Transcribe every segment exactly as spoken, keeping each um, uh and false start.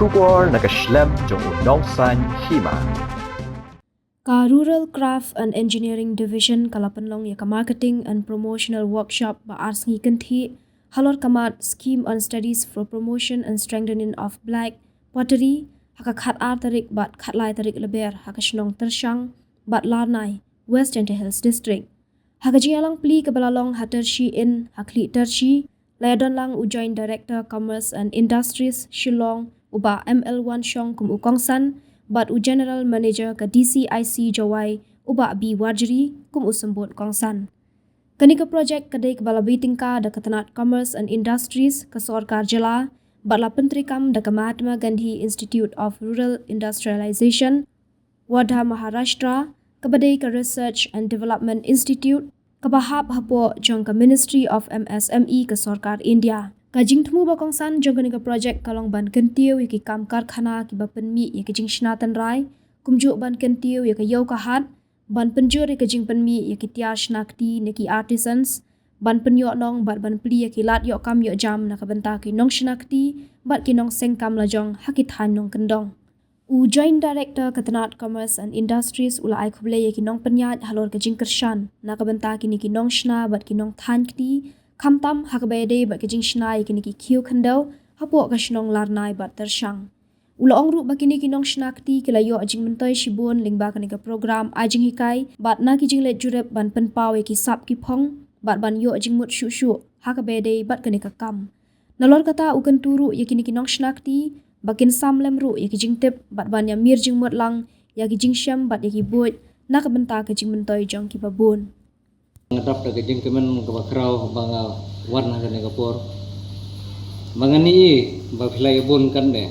Khubor na ka shlem jong u nongsan hima. Ka Rural Craft and Engineering Division ka la pynlong ïa ka Marketing and Promotional Workshop ba ar sngi kynthih halor ka mat Scheme on Studies for Promotion and Strengthening of Black Pottery ha ka khat ar tarik bad khat lai tarik Lber ha ka shnong Tyrshang bad Larnai, West Jaintia Hills District. Ha ka jingïalang plie kaba la long ha Tyrshi Inn ha Khlieh Tyrshi, la ïadon lang u Joint Director Commerce and Industries Shillong u Bah M L Wanshong kum u kongsan bad u General Manager ka D C I C Jowai u Bah B Warjri kum u symbud kongsan. Kane ka projek ka dei kaba la bit tyngka da ka tnat Commerce and Industries ka sorkar jylla bad la pyntreikam da ka Mahatma Gandhi Institute of Rural Industrialization, Wardha, Maharashtra, kaba dei ka Research and Development Institute kaba hap hapoh jong ka Ministry of M S M E ka sorkar India. Ka jingthmu ba kongsan jong kane ka projek ka long ban kyntiew ïa ki kam karkhana kiba pynmih ïa ka jingshna tynrai, kumjuh ban kyntiew ïa ka ïew ka hat, ban pynjur ïa ka jingpynmih ïa ki tiar shna kti ne ki artisans, ban pynïoh nong bad ban plie ïa ki lad ïoh kam ïoh jam na ka bynta ki nongshna kti bad ki nongseng kam lajong ha ki thaiñ nongkyndong. U Joint Director ka tnat Commerce and Industries u la ai khublei ïa ki nongpynïaid halor ka jingkyrshan na ka bynta kine ki nongshna bad ki nongthaiñ kti, khamtam ha kaba ïadei bad ka jingshna ïa kine ki khiew khyndew hapoh ka shnong Larnai bad Tyrshang. U la ong ruh ba kine ki nongshna kti ki la ïoh jingmyntoi shibun lyngba kane ka program ai jinghikai bad na ki jingleit jurip ban pynpaw ïa ki sap ki phong bad ban ïoh jingmut shuh shuh ha kaba ïadei bad kane ka kam. Nalor kata u kyntu ruh ïa kine ki nongshna kti ba kin sam lem ruh ïa ki jingtip bad ban ïamir jingmut lang ïa ki jingshem bad ïa ki buit na ka bynta ka jingmyntoi jong kiba bun. Nga dap da ka jingkmen kaba khraw ba nga wan ha kane ka por. Ba ngan ïohi ba phi la ïa bun katne.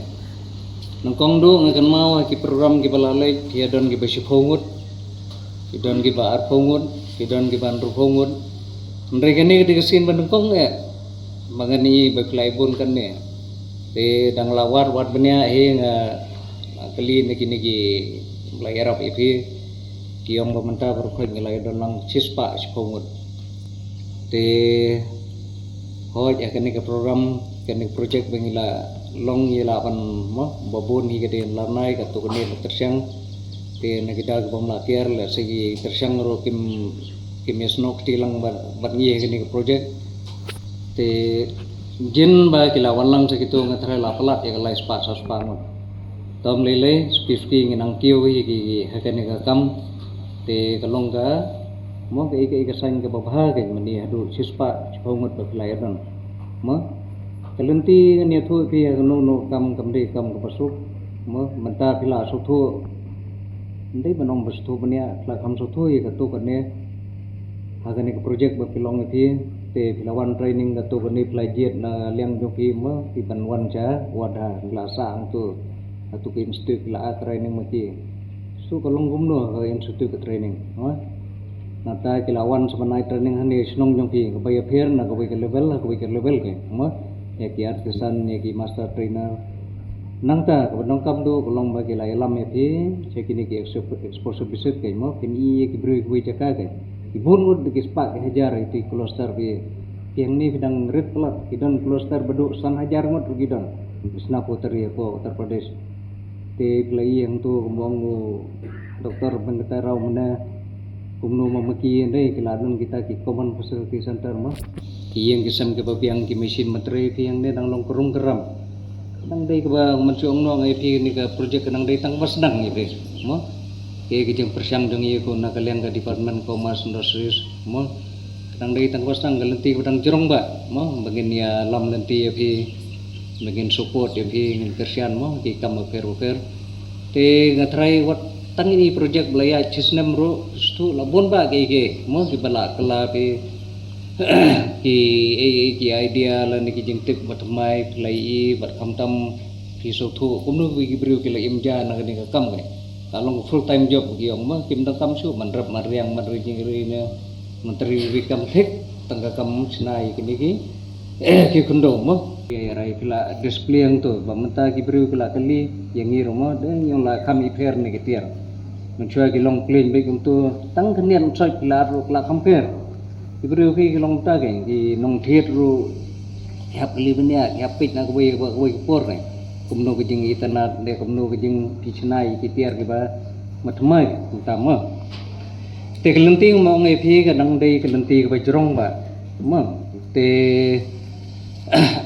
Nyngkong duh nga kynmaw ha ki program kiba la leit, ki ïa don kiba shiphew ngut, ki don kiba arphew ngut, ki don kiba hynriewphew ngut. Hynrei kane ka dei ka sien ba nyngkong eh ba ngan ïohi ba phi la ïa bun katne. Te dang la wad wad bniah hi nga, nga kylli na kine ki ba la ïarap ïa phi. Ki ong ba mynta baroh khoit ngi la ïa don lang shispah shiphew ngut. Te hooid ha kane ka program, kane ka project ba ngi la long ïa la ban mo ba bun hi ka dei Larnai, kato kane la Tyrshang. Te na ki daw ki bym la kiar la sa ki Tyrshang ruh kim, kim ïasnoh kti lang bad, bad ngi ha kane ka project. Te jin ba ki la wan lang sa kito nga tharai la palat ïa ka lai spah saw spah ngut. Te ym lei lei, suki suki ngi nang kiew hi ki, ki ha kane ka kam. Te ka long ka mo ka ïa ka ïa ka saiñ kaba bha ka mane haduh shispah shiphew ngut ba phi la ïa don. Mo ka lynti ngan ïathuh ïa phi ha kano kano kam kam dei kam kaba suk. Mo mynta phi la sngewthuh. Ym dei ban ong ba sngewthuh bniah, phi la kham sngewthuh ïa kato kane. Ha kane ka project ba phi long ïa phi, te phi la wan training kato kane phi la jied na liang jong phi mo, phi ban wan sha Wardha, phi la sah hangto. Kato ka institute phi la ai training ma ki. Shu ka long kumno ka institute ka training mo. Nangta ki la wan sa ban ai training hangne shnong jong phi, kaba ïapher na kawei ka level ha kawei ka level ke mo. Ïa ki artisan, ïa ki master trainer. Nangta kaba donkam duh ka long ba ki la ïalam ïa phi sha kine ki expo-, exposure visit ke mo, kin ïohi ïa ki briew kiwei jaka ke. Ki bun ngut da ki spah ki hajar ïa ki cluster phi. Ki hangne phi dang rit palat, ki don cluster ba duh san hajar ngut ruh ki don. Bishnapur, Uttar, ïa ko Uttar Pradesh. Te phi la ïohi hangto kumba ong u Doctor Venkatai Rao mynne, kumno ma ma ki ïa dei ki la don kita ki common facility center mo. Ki ïing ki sem kiba biang, ki machine ma trei, ki hangne dang long ka rung ka ram. Dang dei kaba mynshuwa ong noh ïa phi, kane ka project ka dang dei tang ba sdang ïa phi mo. Ki, ki jingpyrshang jong ngi ko na ka liang ka Department Commerce Industries mo. Ka dang dei tang ba sdang, ka lynti kaba dang jrong bha mo, ba ngin ïalam lynti ïa phi, ba ngin support ïa phi, ngin kyrshan mo ki kam bapher bapher. Te nga tharai wat tang ine i project ba la ïaid shisnem ruh, sngewthuh la bun bha kiei kiei mo kiba la kylla phi. Ki, ei, ei, ki idea lane ki jingtip ba thymmai phi la ïohi bad khamtam phi sngewthuh kumno ki briew ki la im ja na kane ka kam ke. Ka long full time job ki ong mo, kim dang kam shuh, man rep man riang, man ri jingri ne, man tri ri kam thik, tang ka kam shna ïa kine ki, ki khyndew mo. Ïa, ïa rai phi la display hangto ba mynta ki briew ki la kylli ïa ngi ruh mo, dang ïa la kham ipher ne ki tiar. Mynshuwa ki long plain beit kumto, tang khyndiat soit ki la ruh ki la kham pher. Ki briew ki, ki long ta ki, ki nongthied ruh ki hap kylli bniah, ki hap peit na kawei, kawei ka por ne. Kumno ka jingitynnad, de kumno ka jingpynshlur ïa ki tiar kiba thymmai, kumta mo. Te ka lynti nga ong ïa phi ka dang dei ka lynti kaba jrong bha mo. Te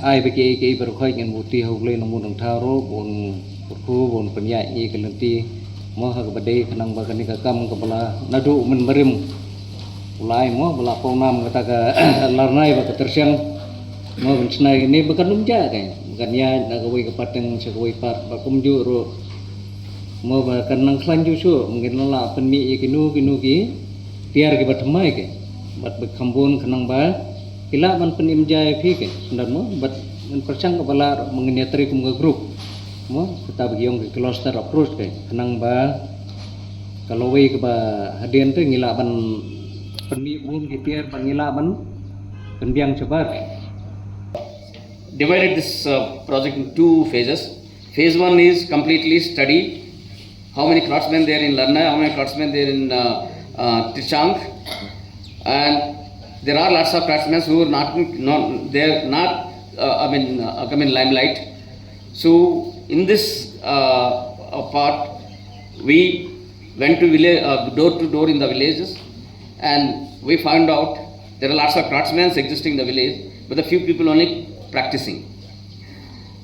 ai ba ki, ki baroh khoit ngin bud ïa u Blei Nongbuh Nongthaw ruh, bun kyrkhu, bun pynïaid ïa ka lynti mo, ha kaba dei khnang ba kane ka kam kaba la naduh mynbarim u la ai mo, ba la pawnam kata ka Larnai bad ka Tyrshang mo, ban shna ïa kane ba kan ym jia, kan, ba kan ïaid na kawei ka pateng sha kawei pat, bad kumjuh ruh mo ba kan nang khlaiñ shuh shuh, ba ngin lah pynmih ïa kino kino ki tiar kiba thymmai, kan, bad ba kham bun khnang ba ki lah ban pynim jia ïa phi, kan, shynrang mo, bad ngan pyrshang kaba lah ruh ba ngin ïatrei kum ka group mo, kata ba ki ong ka cluster approach, kan, khnang ba ka lawei kaba hadien te ngi lah ban pynmih bun ki tiar ba ngi lah ban pynbiang shabar. Divided this uh, project in two phases. Phase one is completely study how many craftsmen there in Larnai, how many craftsmen there in uh, uh, Tyrshang, and there are lots of craftsmen who are not, not they're not uh, I mean uh, come in limelight. So in this uh, uh, part, we went to village, uh, door to door in the villages, and we found out there are lots of craftsmen existing in the village, but the few people only practicing.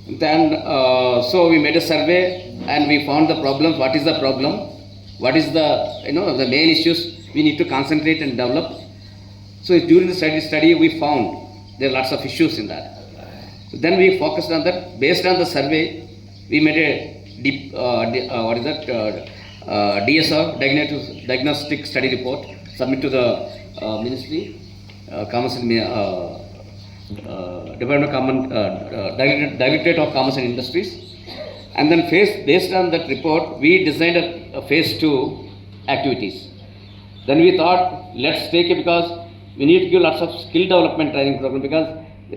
Then, uh, so we made a survey and we found the problem. What is the problem? What is the, you know, the main issues we need to concentrate and develop? So during the study, study, we found there are lots of issues in that. So then we focused on that. Based on the survey, we made a deep, uh, di- uh, what is that? Uh, uh, D S R, diagnostic, diagnostic study report, submit to the uh, ministry, uh, commerce and Mi- uh, uh, Department of Common, uh, uh, Directorate, Directorate of Commerce and Industries. And then phase, based on that report, we designed a, a phase two activities. Then we thought, let's take it because we need to give lots of skill development training program because,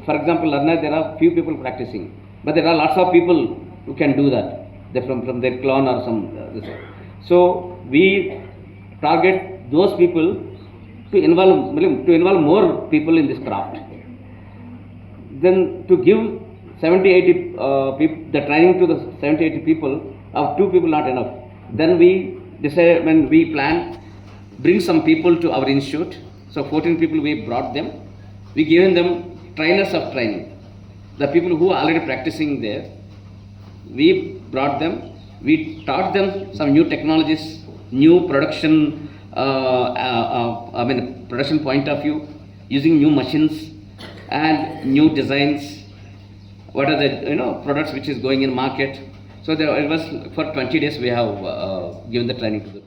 for example, Larnai, there are few people practicing, but there are lots of people who can do that. They're from, from their clan or some. Uh, this. So we target those people to involve, to involve more people in this craft. Then to give seventy, eighty uh, peop- the training to the seventy, eighty people, of two people not enough. Then we decided, when we plan, bring some people to our institute. So fourteen people we brought them. We given them trainers of training. The people who are already practicing there, we brought them. We taught them some new technologies, new production, uh, uh, uh, I mean, production point of view, using new machines and new designs. What are the, you know, products which is going in market? So there, it was for twenty days we have uh, given the training to the